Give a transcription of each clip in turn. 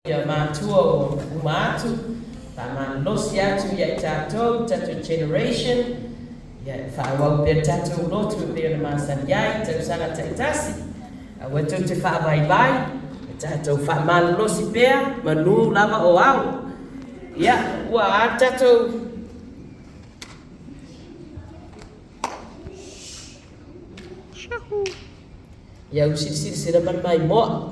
Ia matua ua uma atu, faamalolosi atu ia i tatou, tatou generation, ia faaauau pea le tatou lotu e pei ona masani ai, tausaga taitasi, aua tou te faavaivai, ia tatou faamalolosi pea, manu lava o ao. Ia, ua a le tatou Ia usilisili ma le maimoa.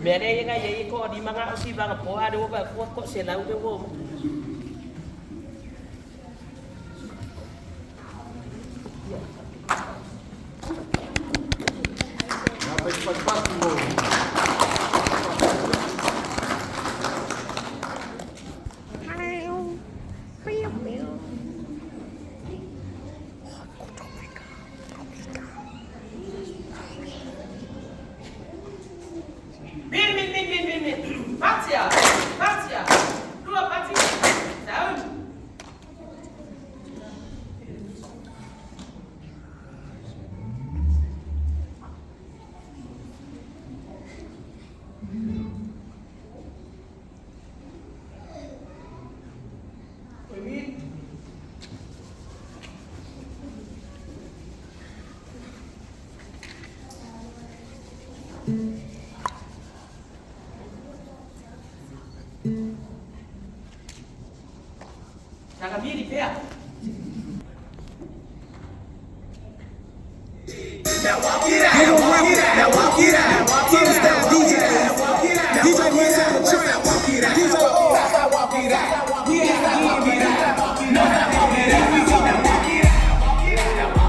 Mea lea ia ngai ai ko ni mga o si vanga po a le wa ko ko se lau le wo. Min min min min min min. Patia, patia. Lua pati. Saun. Sagamiri pea. Now walk it out. Walk it out. Now walk it out. Team style DJ. DJ Wiz on the track. DJ O. Walk it out. We ain't walk it out. No, walk it out. We talk walk it out.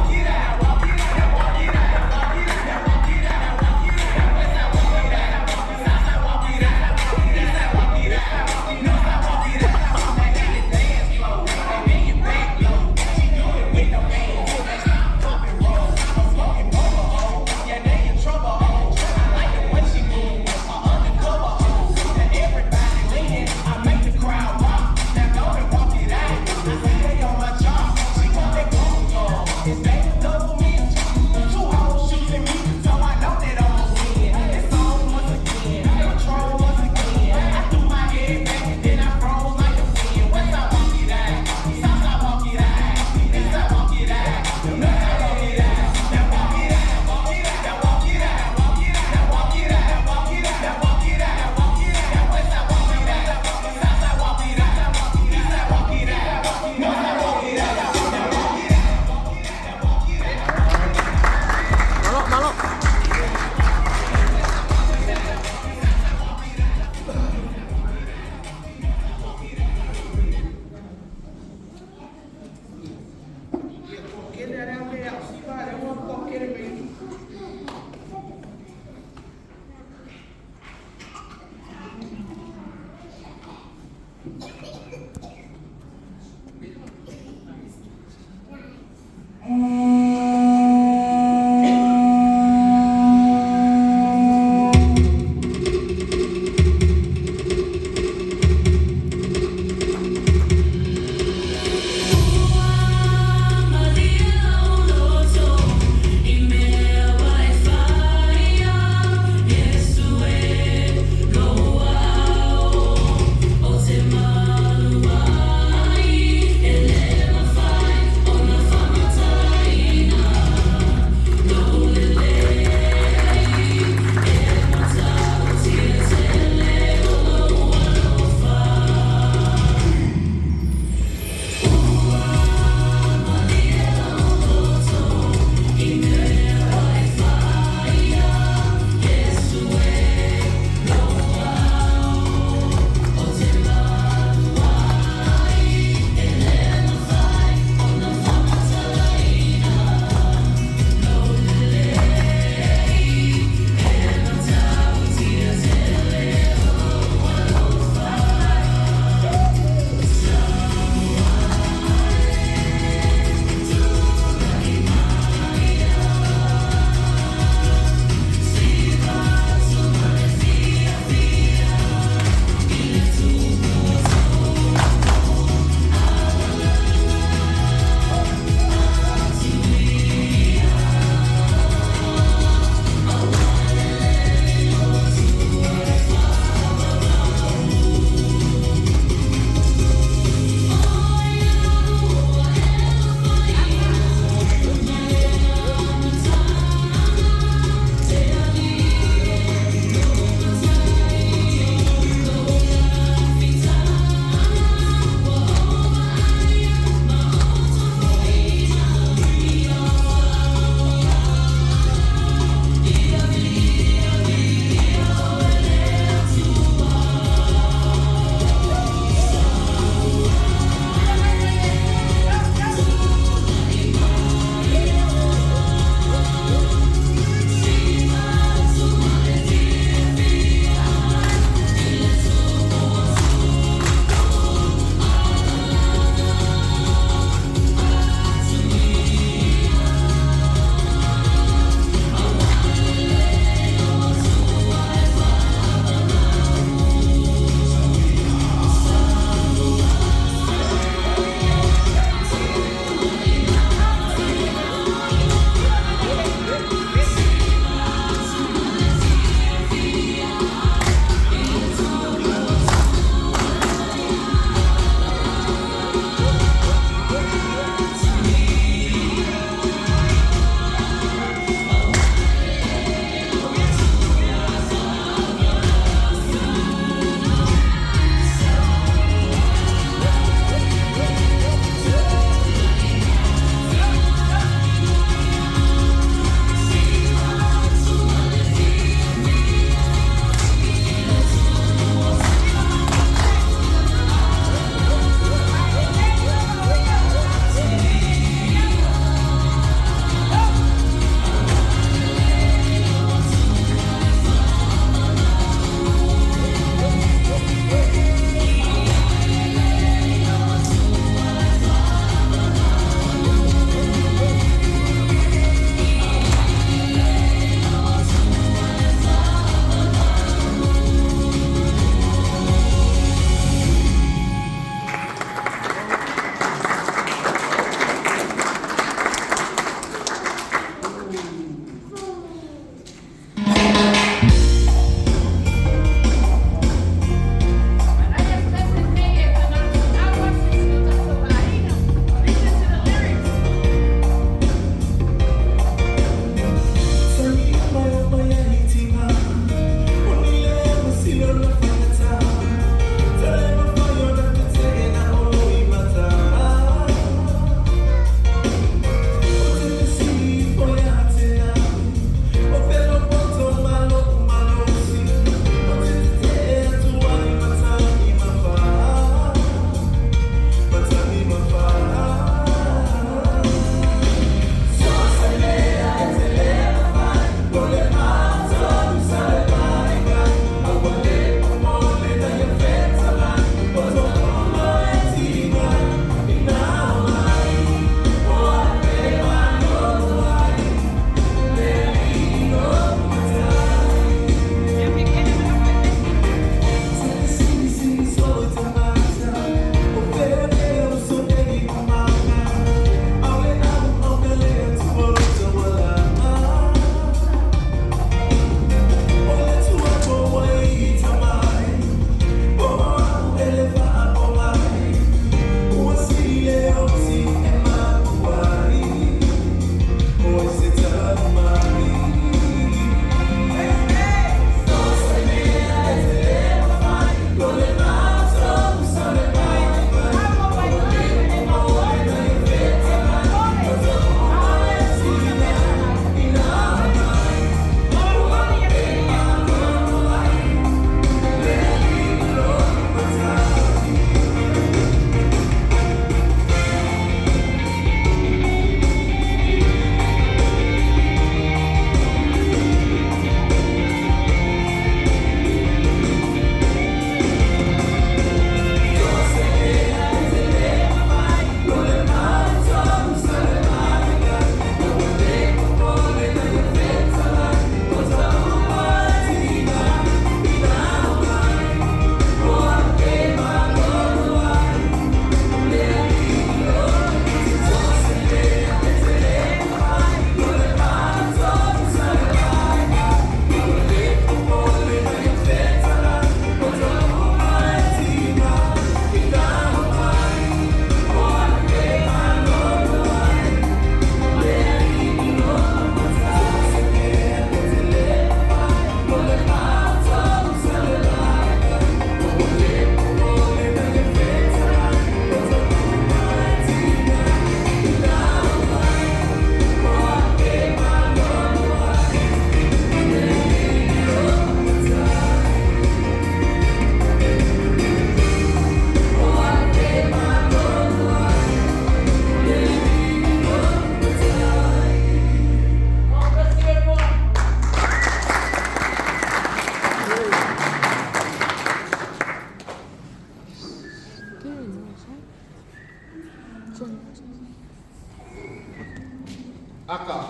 Aka.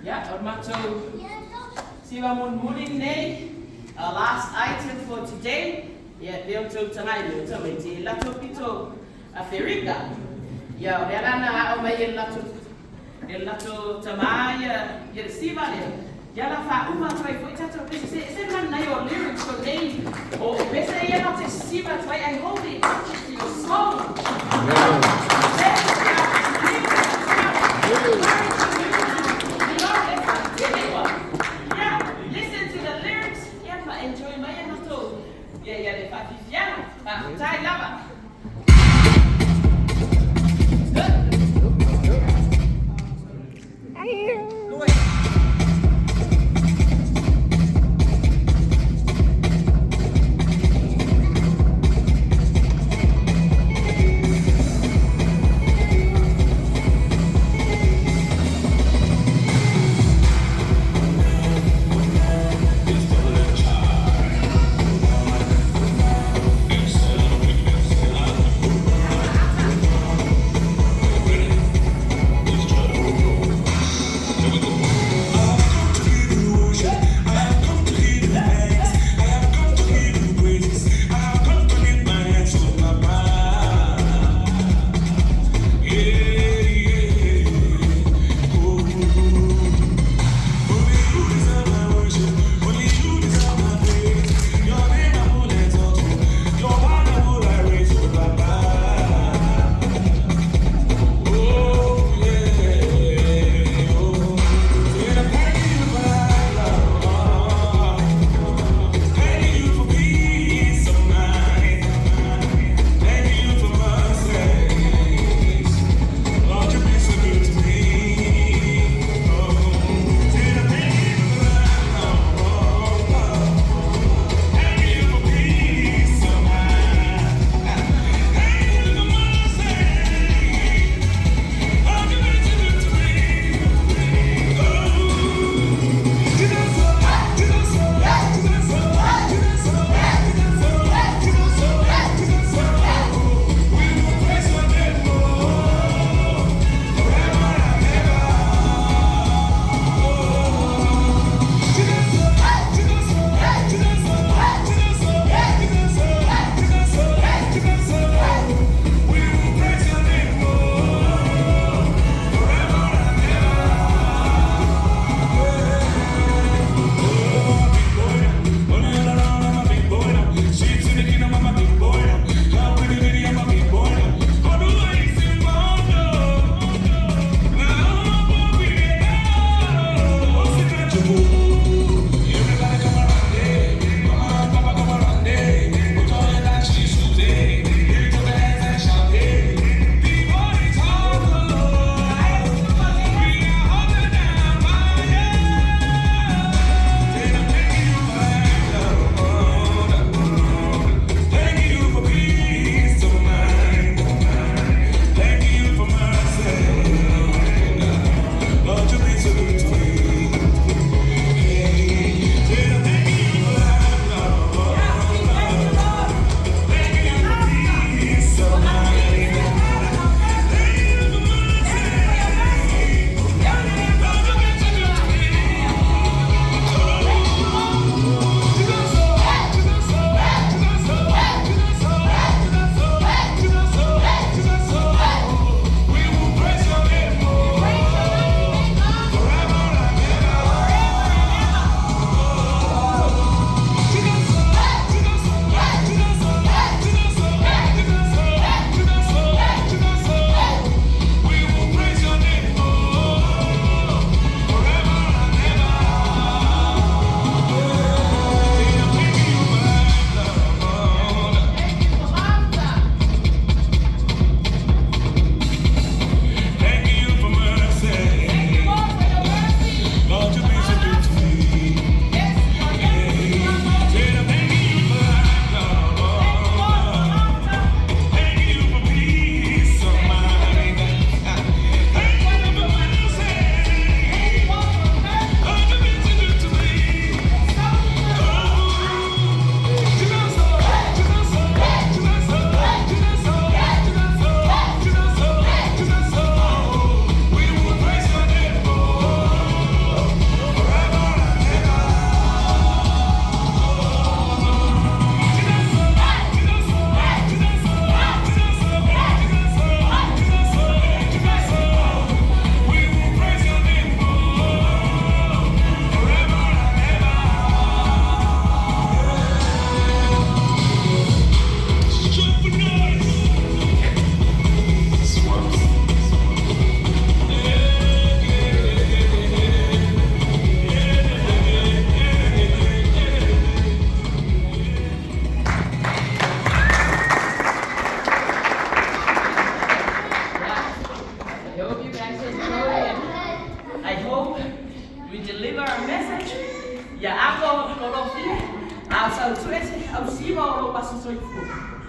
Ia, o le matou siva mulimuli lenei, our last item for today, ia, e pei ona outou tagai i le tamaiti i le latou pito Aferika. Ia, o lea la na aao mai e le latou, e le latou tamā ia, ia le siva lea. Ia la faauma atu ai foi tatou pese. Se, se manaia o lyrics o nei, o, o pese ia na te siva atu ai. I hope it touches your soul. Listen to the lyrics, ia ma enjoy mai a matou ia ia le faafiafiaga. Faafetai lava.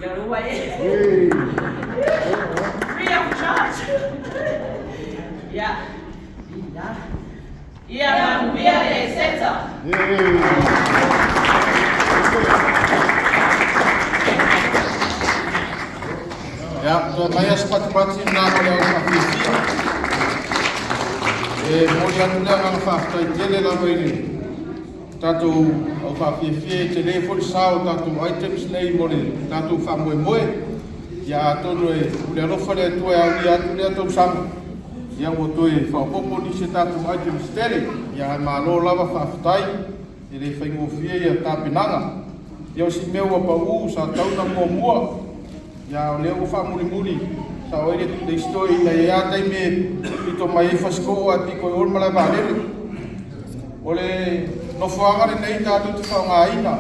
Ia lua e. Free of charge. Ia. Ia. Ia manuia le Eseta. Ia, toe aumaia se patipati lena mo le au faafiafia. E momoli atu le agaga faafetai tele lava i le tatou au faafiafia, e tele foi le sao o tatou items nei mo le tatou faamoemoe. Ia atonu e pule alofa le Atua e aulia atu lea tausaga, ia ua toe faaopoopo nisi o tatou items tele. Ia ae malo lava faafetai, e le faigofie ia tapenaga. Ia o si mea ua pau sa tau na muamua, ia o lea ua faamulimuli sao ai le isi toeaina e a taimi e pito mai ai fasitoo ae pito i o le malae vaalele. O le nofoaga lenei tatou te faaaogaina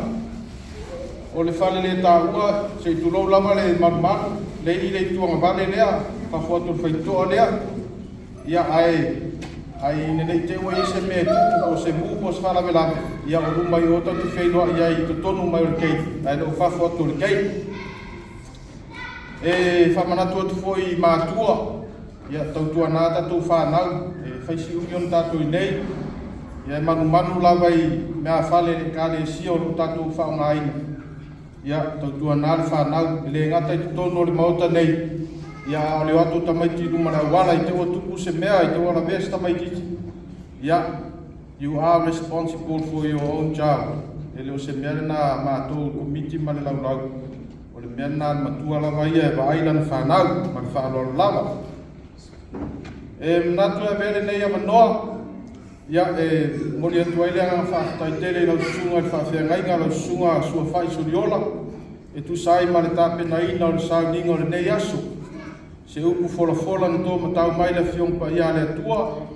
o le faleletaua, se i tulou lava le malumalu, le i le ituagavale lea, fafo atu o le faitotoa lea. Ia ae ina ne i te i ua i ai se mea e tupu po o se mu po o se faalavelave, ia o luma i o tatou te feiloai ai i totonu mai o le gate, ae le o fafo atu o le gate. E faamanatu atu foi i matua, ia tautuana tatou fanau, e fai si umi ona tatou i inei, ia e manumanu lava i meafale i le Ekalesia o lo o tatou faaaogaina. Ia tautuana le fanau, e le gata i totonu o le Maota nei, ia a o le o atu o tamaiti i luma o le auala i te i ua tupu se mea, i te i ua lavea se tamaitiiti, ia you are responsible for your own child. E le o se mea lena a matou le Komiti ma le laulau, o le mea lena a le matua lava ia e vaai lana fanau ma le faaaloalo lava. E manatu e avea lenei avanoa, ia, e momoli atu ai le agaga faafetai tele i lau susuga i le faafeagaiga, lau susuga Suafai Soliola, e tusa ai ma le tapenaina o le sauniga o lenei aso. Se upu folafola na to matau mai le Afioga Paia a le Atua,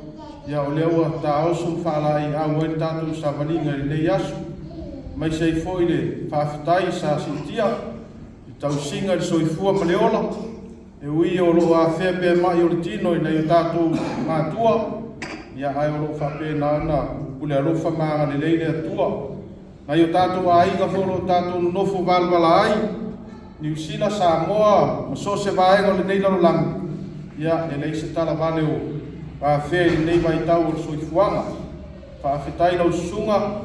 ia o lea ua taoso ma faalaeiau ai le tatou savaliga i lenei aso. Aemaise ai foi le faafetai sa siitia i tausiga i le soifua ma le ola, E ui o lo o afea pea ma'i o le tino i nai o tatou matua, ia ae o lo o faapena ona pule alofa ma agalelei le Atua. Nai o tatou aiga foi o lo o tatou nonofo valavala ai, Niu Sila, Samoa ma so o se vaega o lenei lalolagi, ia e leai se talavale o afea i lenei vaitau o le soifuaga. Faafetai lau susuga,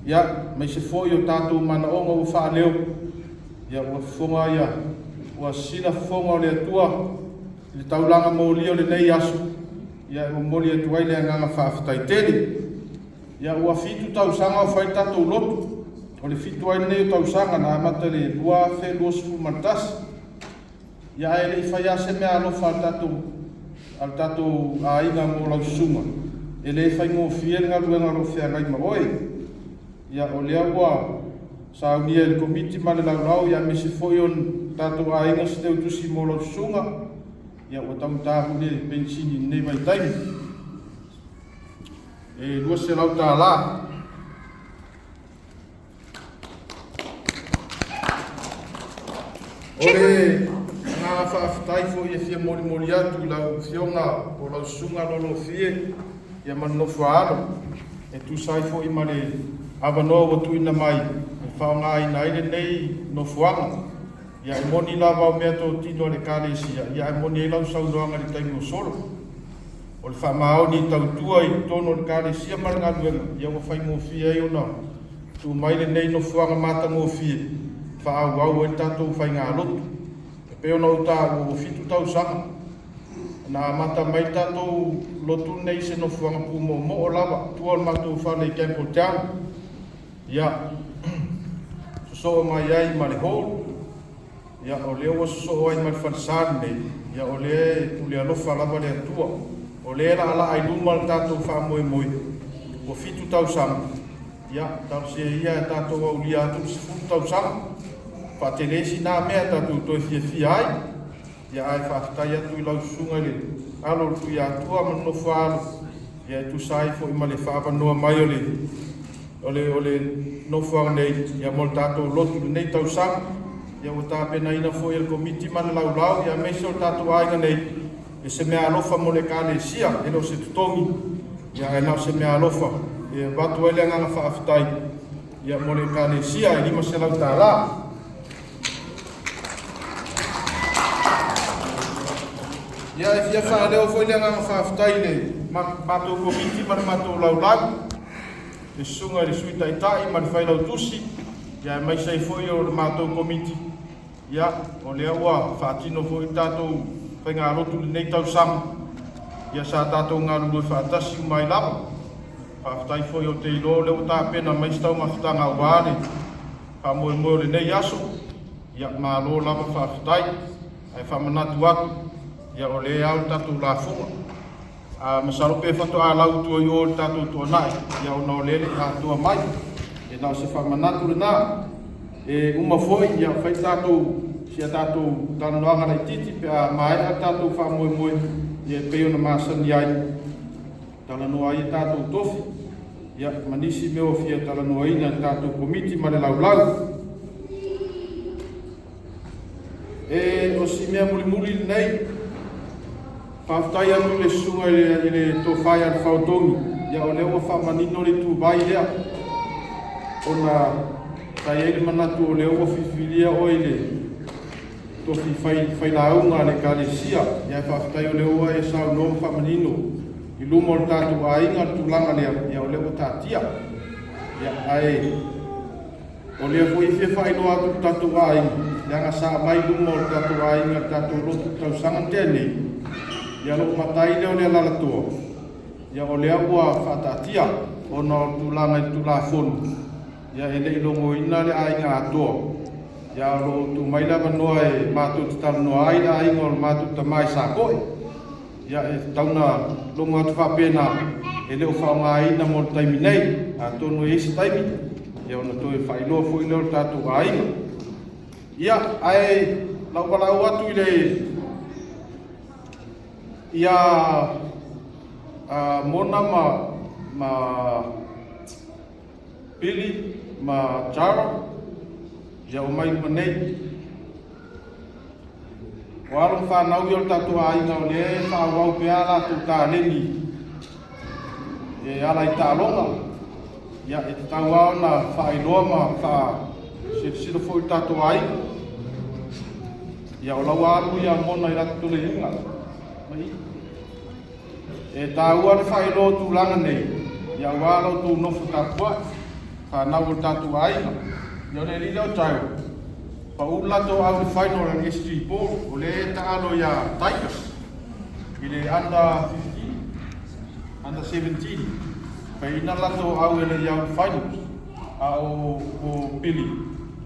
ia aemaise foi o tatou manaoga ua faaleo. Ia ua fofoga ia, ua sila fofoga o le Atua i le taulaga molia o lenei aso, ia e momoli atu ai le agaga faafetai tele. Ia ua 7 tausaga o fai le tatou lotu, o le 7 ai lenei o tausaga na amata i le 2021. Ia ae le i fai lava se meaalofa a le tatou a le tatou aiga mo lau susuga, e le faigofie le galuega o lo o feagai ma oe. Ia o lea ua saunia e le Komiti ma le laulau, ia aemaise foi o tatou aiga se teutusi mo lau susuga, ia ua taugata foi le penisini i lenei vaitaimi, e $200. O le agaga faafetai foi e fia molimoli atu i lau Afioga po o lau Susuga Lolofie, ia ma le nofo a alo, e tusa ai foi ma le avanoa ua tuuina mai e faaaogaina ai lenei nofoaga. Ia e moni lava o meatotino a le Ekalesia, ia ae moni ai lau saunoaga i le taimi ua sola. O le faamaoni i tautua i totonu o le Ekalesia ma le galuega, ia ua faigofie ai ona tuu mai lenei nofoaga matagofie e faaauau ai le tatou faigalotu. E pei ona ou taua, ua 7 tausaga na amata mai le tatou lotu lenei i se nofoaga pumoomoo lava, tua o le matou fale i Campbelltown. Ia, sosoo mai ai ma le hall, ia o lea ua sosoo ai ma le falesa lenei, ia o lea e pule alofa lava le Atua. O lea e laalaa i luma le tatou faamoemoe, ua 7 tausaga, ia talosia ia e tatou aulia atu le 10 tausaga. Faatele sina mea tatou toe fiafia ai. Ia ae faafetai atu i lau susuga i le alo o le Tuiatua ma le nofo a alo, ia e tusa ai foi ma le faaavanoa mai o le o le o le nofoaga nei, ia mo le tatou lotu i lenei tausaga. Ia ua tapenaina foi e le Komiti ma le laulau, ia aemaise o le tatou aiga nei, e se meaalofa mo le Ekalesia, e le o se totogi, ia ae na o se meaalofa e avatu ai le agaga faafetai, ia mo le Ekalesia e $500. Ia, e fia faaleo foi le agaga faafetai i le matou Komiti ma le matou Laulau, le Susuga i le Sui Taitai ma le Failautusi, ia aemaise ai foi o le matou Komiti, ia, o lea ua faatino foi le tatou faigalotu i lenei tausaga, ia sa tatou galulue faatasi uma ai lava. Faafetai foi ou te iloa o lea ua tapena mai se taumafataga aua le faamoemoe o lenei aso, ia malo lava faafetai. Ae faamanatu atu, ia o lea e ao le tatou lafoga. A masalo pe faatoa lau atu i o i le tatou tuanai, ia ona o lea e le i atoa mai. E na o se faamanatu lena. E uma foi, ia fai tatou si a tatou talanoaga laitiiti pe a maea le tatou faamoemoe, ia e pei ona masani ai, talanoa ai tatou tofi, ia ma nisi mea o fia talanoaina e le tatou Komiti ma le Laulau. E o si mea mulimuli lenei, faafetai atu i le susuga i le Tofa ia Lefaotogi, ia o lea ua faamanino le ituvai lea, ona sa i ai le manatu o lea ua filifilia oe i le tofi failauga a le Ekalesia, ia faafetai o lea ua e saunoa ma faamanino i luma o le tatou aiga le tulaga lea, ia o lea ua taatia. Ia, ae o lea foi e fia faailoa atu i le tatou aiga, leaga sa aumai i luma o le tatou aiga i le tatou lotu i le tausaga na tea nei, ia lou matai lea o le Alalatoa, ia o lea ua faataatia ona o le tulaga i le Tulafono, ia e le i logoina le aiga atoa, ia o lo o tuu mai le avanoa e matou te talanoa ai le aiga o le matou tama i Sakoe. Ia e tatau ona logo atu faapena, e le o faaaogaina mo le taimi nei. Atonu e i ai se taimi, ia ona toe faailoa foi lea o le tatou aiga. Ia, ae lau valaau atu i le ia Mona ma Billy ma Jara, ia omai uma nei. O alo ma fanau ia o le tatou aiga o lea e faaauau pea a latou taleni e ala i taaloga. Ia, e tatau lava ona faailoa ma faasilasila foi i le tatou aiga. Ia, o la ua alu ia Mona i la tatou leiga. Mai. E taua le faailoa o tulaga nei, ia aua la outou nofo tapuai, fanau o le tatou aiga. Ia o le alii lea o Jairo, pau le latou au i le final o le SG Ball, o lea e taalo ia Tigers i le under 15, under 17. Faiina le latou au e le i au i le finals. A o Billy,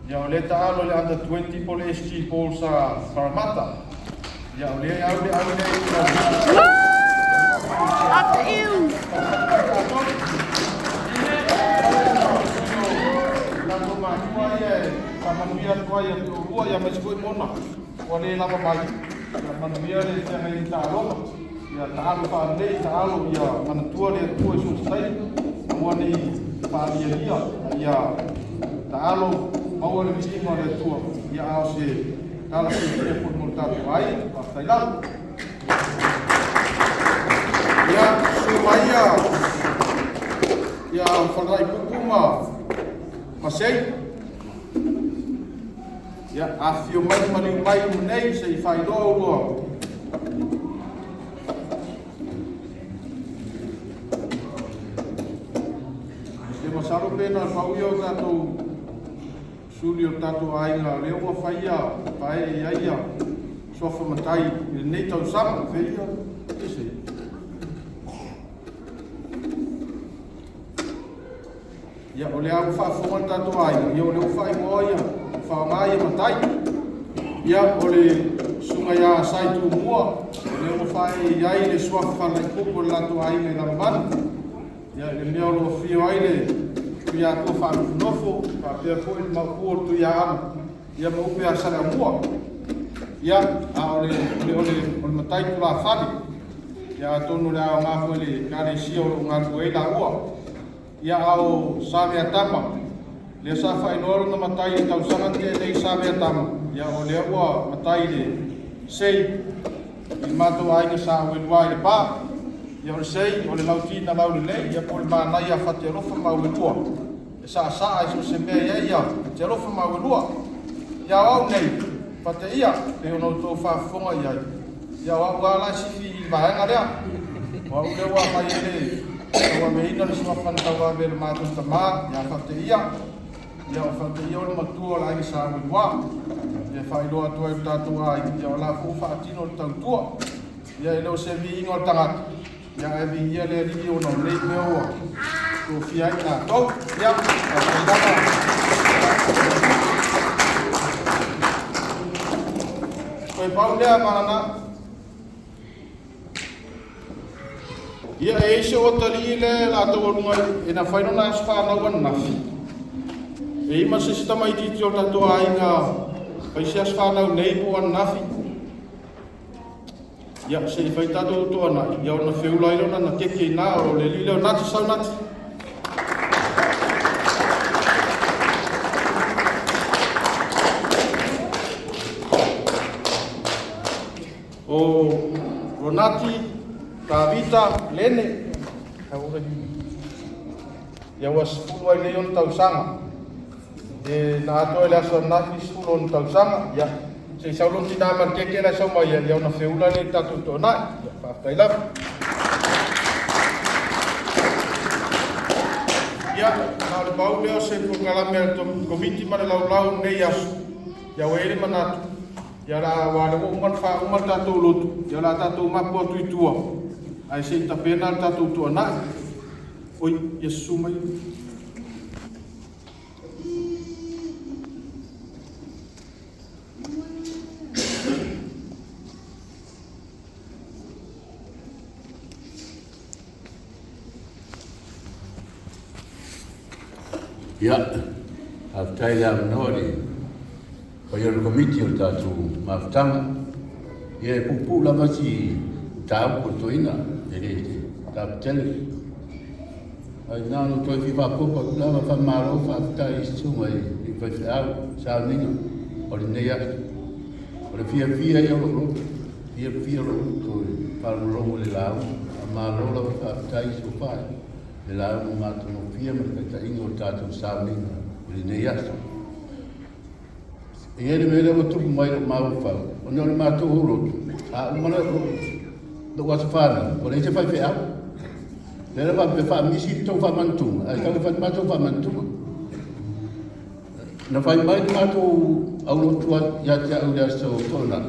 ia o lea e taalo i le under 20 po o le SG Ball sa Parramatta. Ia o lea e au le au lea i le Tatou matua ia e faamanuia atu ai ia te oulua, ia aemaise foi Mona ua le lava mai. Ia manuia le feagai ai taaloga. Ia taalo faalelei, taalo ia manatua le Atua i so o se taimi. Aua ne i faalialia, a ia taalo maua le viiga o le Atua. Ia a o se tala fiafia foi mo le tatou aiga. Faafetai lava. Ia, susu mai ia Fagalaipupu ma Sei. Ia, afifio mai ma maliu mai uma nei se i faailoa oulua. E masalo pe na o le pau ia o tatou suli o le tatou aiga o lea ua fai ia paee i ai ia suafa matai i lenei tausaga. Fea ia ese. Ia, o lea ua faafofoga le tatou aiga, ia o lea ua faaigoa ia, faaaoga ia matai. Ia, o le susuga ia Sai Tumua, o lea ua faaee i ai le suafa faalaikopo o le latou aiga i Lalomanu. Ia, i le mea o lo o afio ai le Tuiatua Faanofonofo, faapea foi le Maopu o le Tuiaana, ia ma upu ia Saleaumua. Ia, a o le, o le, o le, o le matai tulafale. Ia, atonu o le a aoga foi i le Ekalesia o lo o galulue ai laua. Ia, a o Saveatama, lea sa faailoa lona matai i le tausaga na tea nei Saveatama, ia o lea ua matai i le Sei, i le matou aiga sa Auelua i Lepa. Ia o le Sei, o le lauti na laulelei, ia po o le manaia Fatialofa ma Auelua, e saasaa i so o se mea i ai ia Fatialofa ma Auelua. Ia o au nei, Fateia, pei ona outou faafofoga i ai, Ia o a'u lava la e sifi i le vaega lea. O a'u lea ua aumai ai le tauaveina le suafa na tauave e le matou tamā ia Faateia. Ia o Faateia o le matua o le aiga Sa Uelua. Ia e faailoa atu ai i le tatou aiga, ia o la foi ua faatino le tautua. Ia e le o se viiga o le tagata, ia ae viia le Alii ona o nei mea ua tofia ai tatou. Ia, faafetai lava. Toe pau lea Malana. Ia e i ai si ou atalii lea o le a taualuga e na fai lona aso fanau ananafi. E i ai ma se isi tamaitiiti o le tatou aiga fai se aso fanau nei po o ananafi. Ia, se i fai tatou toanai, ia ona feula ai lea o lana keke i ina, o le alii lea o Nati, sau Nati. O Ronati, Tavita, Lene, ia ua 10 ai nei ona tausaga. E na atoa i le aso ananafi 10 ona tausaga. Ia, se i sau lona tina ma le keke la e sau mai ai, ia ona feula lea i le tatou toanai. Ia, faafetai lava. Ia, na o le pau lea o se polokalame a le Komiti ma le laulau i lenei aso. Ia ua i ai le manatu, ia la, aua o lea ua uma ona faauma le tatou lotu, ia o le a tatou mapu atu i tua, ae se i tapena le tatou toanai. Oi, ia susu mai. Ia, faafetai le avanoa i le paia o le Komiti o le tatou mafutaga. Ia, e puupuu lava si mataupu a le toeaina, e le tapu tele. Ae na ona toe fia faaopoopo atu lava, faamalo faafetai i susuga i faifeau i sauniga o lenei aso. O le fiafia ia o lou loto, fiafia lou loto i le faalogologo i le lauga. Faamalo lava faafetai i Sofa i le lauga matagofie ma le taitaiga o le tatou sauniga i lenei aso. E i ai le mea lea ua tupu mai i lou mafaufau, ona o le matou lotu, a uma lou aso fanau, ua leai se faifeau. Lea la faapea faamisi le tou faamanatuga, ae sau e fai le matou faamanatuga. Na fai mai le matou aulotu ia te au i le aso Toonai,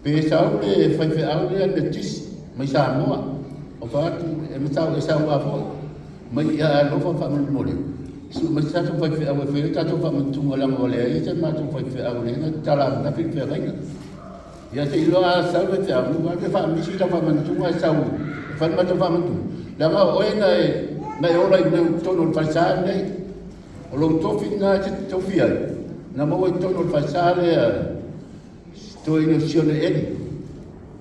pe sau le faifeau lea Metisi mai Samoa, o fai atu e matau e sau lava foi mai ia alofa faamolemole, sue mai se tatou faifeau e fai ai le tatou faamanatuga leaga ua leai se matou faifeau lea na tatala ananafi le feagaiga. Ia se i iloa a sau le faifeau, ua ave faamisi lau faamanatuga ae sau e fai le matou faamanatuga. Leaga o oe na e, na e ola i totonu o le falesa lenei. O lou tofi lena e te tofi ai, na maua i totonu o le falesa lea toeaina o Sione Eli.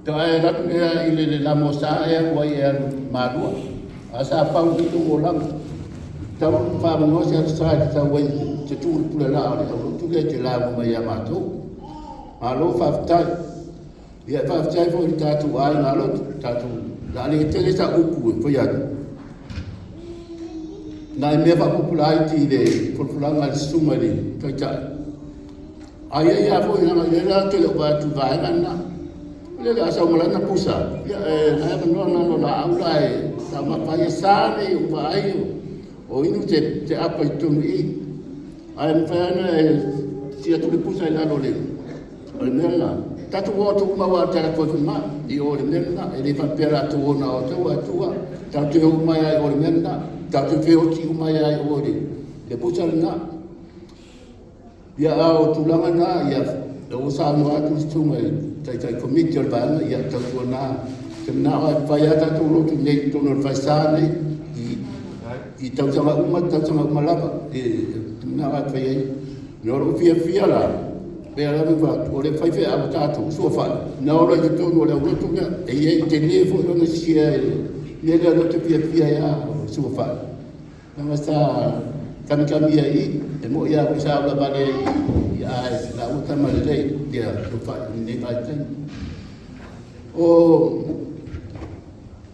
To ae alu atu lea i le lamosa e alu ai e alu malua. A sa pau i lou olaga. Tau faamanoa se aso sa e te sau ai te tuu le pule laa o le aulotu lea e te lauga mai ia matou. Malo faafetai. Ia e faafetai foi i le tatou aiga lotu, tatou le a le tele sa upu e fai atu. Nai mea faapupula iti i le folafolaga a le susuga i le Taitai. Ai ai lava foi leaga lea la te le o vaai atu i vaega lena. O lea o le a sau ma lana pusa, ia e na e avanoa na o laau la e taumafa ai e sa nei o vaai o inu te, te apa i totonu i i. Ae mafai lava ona e si atu le pusa i lalo o le, o le mea lena. Tatou o atu uma aua te alu atu ma i o le mea lena. E le faapea latou ona o atu ae tua. Tatou te o uma ai o le mea lena. Tatou te feoti uma ai o le, le pusa lena. Ia, a o tulaga na, ia, ua saunoa atu le susuga i Taitai Komiti o le Vaega, ia, tautuana se manao ae fai lava tatou lotu i nei totonu o le falesa nei, i, i tausaga uma, tausaga uma lava, e, te manao ae fai ai. Na o lou fiafia la, pei lava ona fai atu, o le faifeau a tatou, suafai, na ola i totonu o le aulotu lea, e i ai tele foi lona share i le mea lea o lea ou te fiafia ai lava, o le suafai. Leaga sa kamikami ai i, e moi lava foi sa ola vale ai i, ia ae laua tama lelei, ia suafai i lenei vaitaimi. O,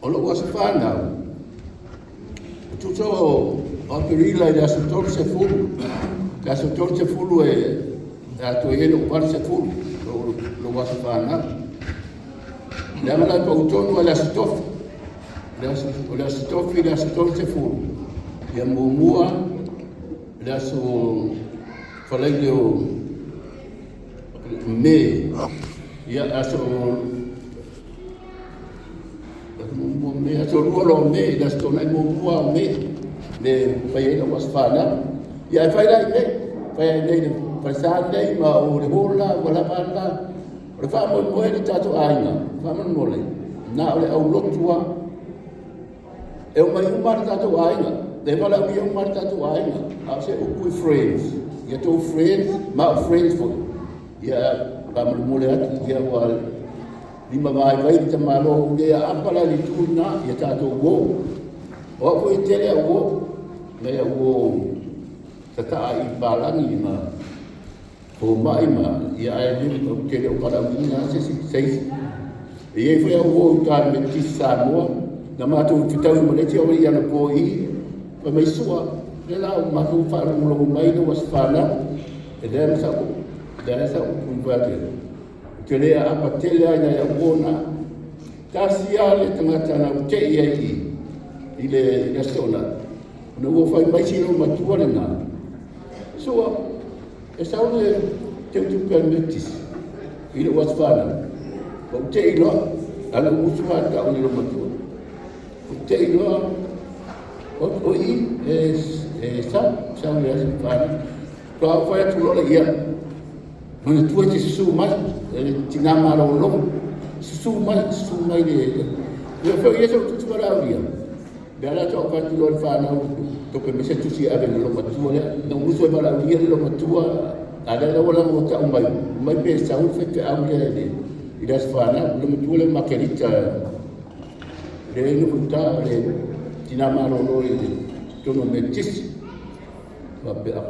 o lou aso fanau, o tusa o Aperila i le aso 30, le aso 30 e atoa i ai lou 80, lou aso fanau. Leaga la e pau tonu lava i le Aso Tofi. O le Aso Tofi le aso 30, ia muamua le aso Falaile o Me, ia aso muamua Me, aso lua loa o Me, le aso Toonai muamua o Me, le fai ai lau aso fanau. Ia ae fai la i inei, fai ai i inei i le falesa lenei ma o le hall la ua lava a la. O le faamoemoe le tatou aiga, faamolemole, na o le aulotu lava. E omai uma lava le tatou aiga, e valaaulia uma lava le tatou aiga. A o se upu i friends, ia tou friends ma au friends foi. Ia faamolemole atu, ia ua lima vaivai le tamaloa ua le aapa la i le itu lena, ia tatou uo. O au foi e tele au uo, nai au uo tataa i palagi ma fomai ma ia ae le ou te le o valaauina lava se isi se isi. E i ai foi au uo i uta i le Metotisi Samoa, na matou fetaui ma le isi au alii anapo i i, fai mai Sua, lea la ua matou faalogologo mai lou aso fanau, e leai ma sau upu, leai sau upu i fai atu ai. Ou te le aapa tele lava i nai au uo na. Tasi lava le tagata na ou tei ai i i le aso Toonai, ona ua fai mai si loomatua lena, Sua, e sau le teutupe a le Metotisi i lou aso fanau. Ou te iloa, a na ou usu lava tau i loomatua. Ou te iloa, o i, e sau, sau le aso fanau. Faatoa ou fai atu loa lea, ia, manatua e te susu mai, e tina malolo, susu mai, susu mai le... Ia foi ia sau tusi valaaulia. Lea la tau fai atu loa le fanau tope mai se tusi e ave i le loomatua lea. Na ou musu e valaaulia le loomatua, a lea la ua lago tau mai, mai pe sau le faifeau lea i le i le aso fanau. Le loomatua lea Makerita le nofo i uta le tina malolo i le totonu o le Metotisi. Faapea,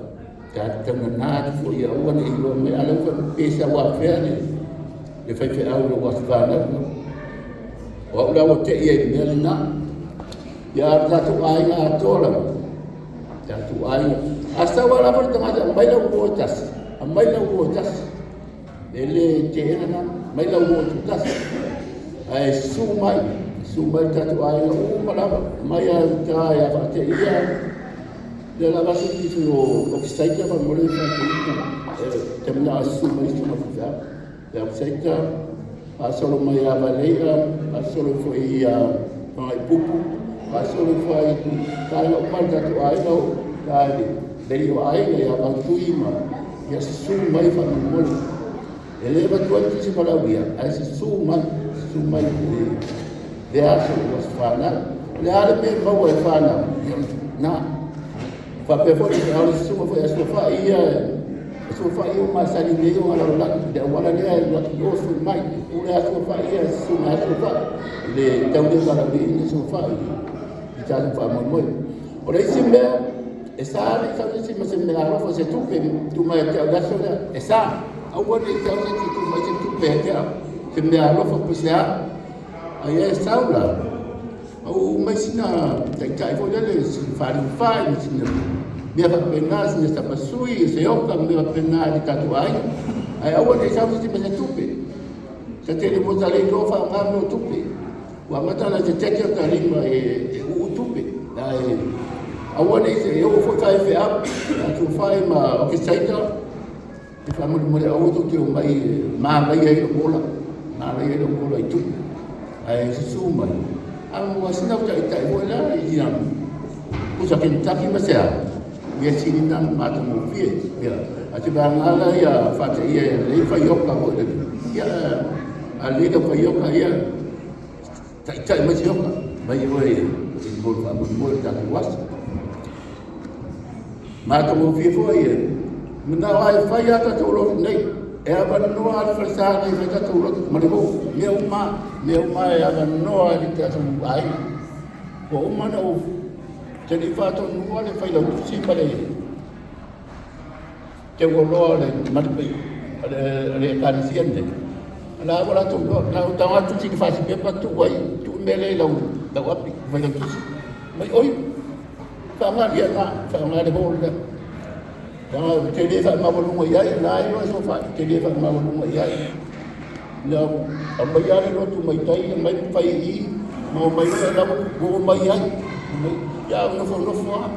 ta taugana atu foi ia aua ne i iloa mai, a lea ua fai pe sau afea le faifeau i lou aso fanau. O au la ua tei ai i le mea lena. Ia a lo tatou aiga atoa lava. Tatou aiga. A sau lava le tagata, aumai lau uo e tasi. Aumai lau uo e tasi. E le teena na. Aumai lau uo e tasi. Ae susu mai, susu mai le tatou aiga uma lava. Mai a uta ia faateia. Lea lava se tifi o okisaita faamolemole faatuupu. E te mea a susu mai susu mai faifeau. Ia okisaita, faasolo mai ia Valeia, faasolo foi ia Fagaipupu, faasolo foi i taga uma le tatou aiga o ta le le o aiga ia Vautui ma ia susu mai faamolemole. E le avatua le tusi valaaulia, ae susu mai i le aso o aso fanau. O le a le mea e maua e fanau? Ia, na. Faapea foi le ao le susuga foi a Suafa'i ia, Suafa'i ia o masani nei o lalolagi, le auala lea e alu atu i o sui mai, e pule a Suafa'i ia, susuga a Suafa'i, i le tau le valaauliaina Suafa'i i tatou faamoemoe. O le isi mea, e sa le i sau se isi ma se mea alofa se tupe tuu mai ia te au i le aso lea, e sa. Aua ne i sau se isi e tuu mai se tupe ia te au, se mea alofa po o se a. Ae ia e sau la, ua mai sina taitai foi lele, sina faaliufai, ma sina mea faapena, sina sapasui, se oka, ma mea faapena i le tatou aiga. Ae aua ne i sau se isi ma se tupe. Ta te le mo ta le iloa faaaoga mea o tupe. Ua amata ona tetete o ta lima e uu tupe. Ae aua ne i se e oo foi faifeau, faatuafai ma okesaita, e faamolemole aua tou te omai e manaia ai lou ola, manaia ai lou ola i tupe. Ae susu mai, a ua sina au taitai foi la i sina pusa Kentucky ma se a, mea sili na matagofie. Ia, a te vagana la ia faateia e lelei faioka foi le, ia, a lelei lau faioka, ia, taitai mai se oka, mai oe i mo le faamoemoe o le tatou aso. Matagofie foi e manao ai fai a tatou lotu nei. E avanoa le falesa nei fai tatou lotu ma le hou. Mea uma e avanoa i le tatou aiga. Ua uma ona ou te le i faatonuina le failautusi ma le teuoloa o le malupai o le ekalesia lenei. O la ua latou iloa, na ou tago atu sina fasipepa tuu ai, tuu mea lea i lau api failautusi. Mai oi, faaaoga ia na, faaaoga le hall lea. Leaga ou te le faamaualuga i ai, o la e iloa e Sofai, ou te le faamaualuga i ai. Ia aumai lava le lotu mai tai aumai ma fai i i, ma omai loa la ua omai ai. Ia a ou nofonofo lava,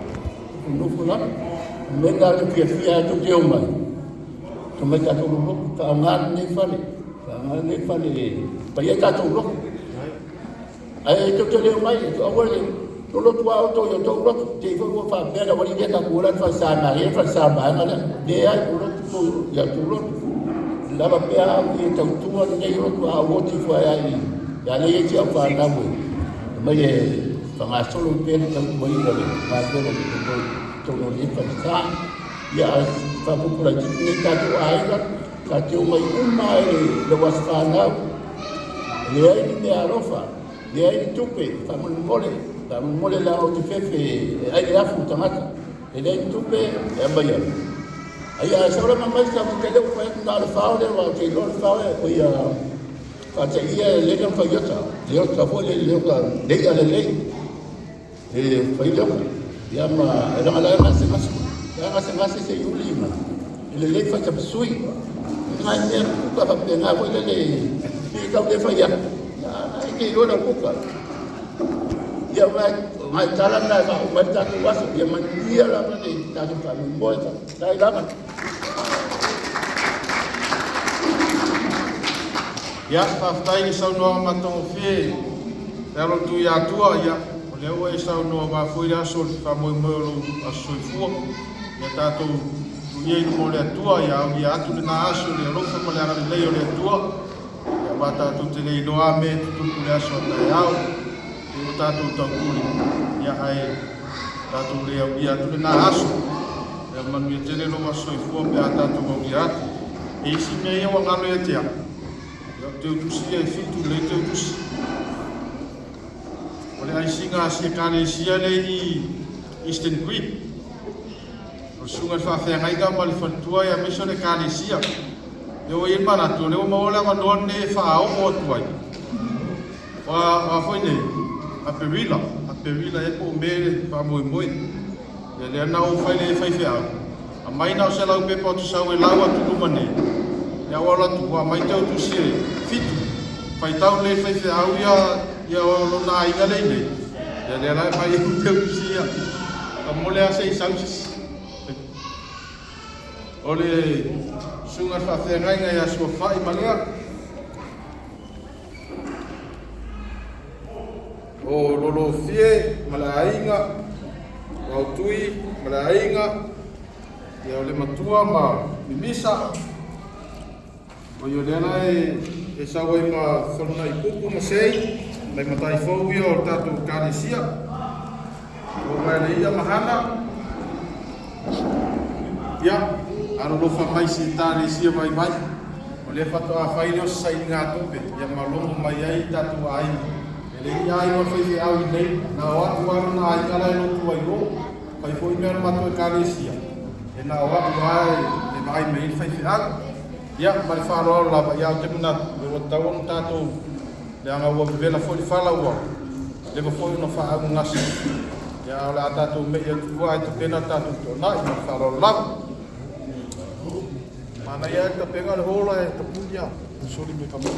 nofonofo lava. O le mea lena ou te fiafia ai tou te omai, omai tatou lolotu, faaaoga lenei fale, faaaoga lenei fale e fai ai tatou lotu. Ae tou te le omai, aua le lolotu lava outou i o outou lotu. Te i foi ua faapea le aualii lea tatou o la le falesa Maria, le falesa Vaega lea. Leai, o lotu tou i a outou lotu. Lava pea au i e tautua lenei lotu a ou oti ifo ai i ia lea i si au fanau e mai e fagasolo pea le tautuaina o le galuega o le totonu o lenei falesa. Ia a faapupu laitiiti nei tatou aiga, tatou te omai uma i le aso fanau, e leai ni mea alofa, leai ni tupe, faamolemole, faamolemole leaga ou te fefe e ai le afu o tagata. E leai ni tupe e aumai ai. Ai a sau lava mai sa te leo fai atu na o le fao lea ua te iloa le fao e o ia faateia e lele na fai ota. Le ota foi le le ota le i'a lelei. E fai leo. Ia ma e langa la e gasegase. E gasegase se iuli ma e lelei fai tapasui. Ngai mea kuka faapena foi lele i tau le fai atu. Ia e te iloa lau kuka. Ia ngai ngai tala na e faauma ai le tatou aso. Ia manuia lava le tatou faamoemoe. Faafetai lava. Ia, faafetai i le saunoaga matagofie e alo atu i Atua, ia, o lea ua e saunoa aua foi le aso o le faamoemoe o lou aso soifua. Ia tatou tuia i luma o le Atua, ia aulia atu lena aso i le alofa ma le agalelei o le Atua. Ia, aua tatou te le iloa a mea e tutupu i le aso a taeao, pei ua tatou tautuli, ia, ae tatou le aulia atu lena aso. Ia manuia tele lou aso soifua pe a tatou aulia atu. E isi mea ia ua galo ia te au. Ia o Teutusi ia e 7 lelei Teutusi. O le aisiga a si Ekalesia lea i Eastern Creek. O le susuga i le faafeagaiga ma le faletua ia aemaise o le Ekalesia. Ia ua i ai le manatu o lea ua maua le avanoa lenei e faaoo atu ai. Ua foi nei, Aperila, Aperila ea po o Me le faamoemoe. Ia lea na ou fai le faifeau, aumai na o se laupepa ou te sau e lau atu luma nei. Ia ou alu atu, ua aumai Teutusi e 7. Faitau lelei faifeau ia ia o lona aiga lea i inei. Ia lea la e aumai ai Teutusi ia. Faamolemole lava se i sau se isi. O le susuga i le faafeagaiga ia Suafai ma lea. O Lolofie ma le aiga, o Autui ma le aiga, ia o le matua ma Mimisa, o ia lea la e sau ai ma Falunai Pupu ma Sei, nai matai fou ia o le tatou Ekalesia. O mai le ia ma Hana, ia, alolofa mai se Ekalesia vaivai. O lea faatoa fai lea o se sailiga tupe, ia ma logo mai ai tatou aiga. E le i aiga o le faifeau i nei, na o a'u lava lona aiga la e lotu ai o, fai foi mea o le matou Ekalesia, e na o a'u lava e vaai mai ai le faifeau. Ia, ma le faaaloalo lava, ia ou te manatu, ua tatau ona tatou, leaga ua vevela foi le fala ua leva foi ona faaaaogagase, ia a o le a tatou me'i atu ua ae tapena le tatou toonai, ma le faaaloalo lava. Manaia lava le tapena o le hola e tapuni a, soli me ka mai.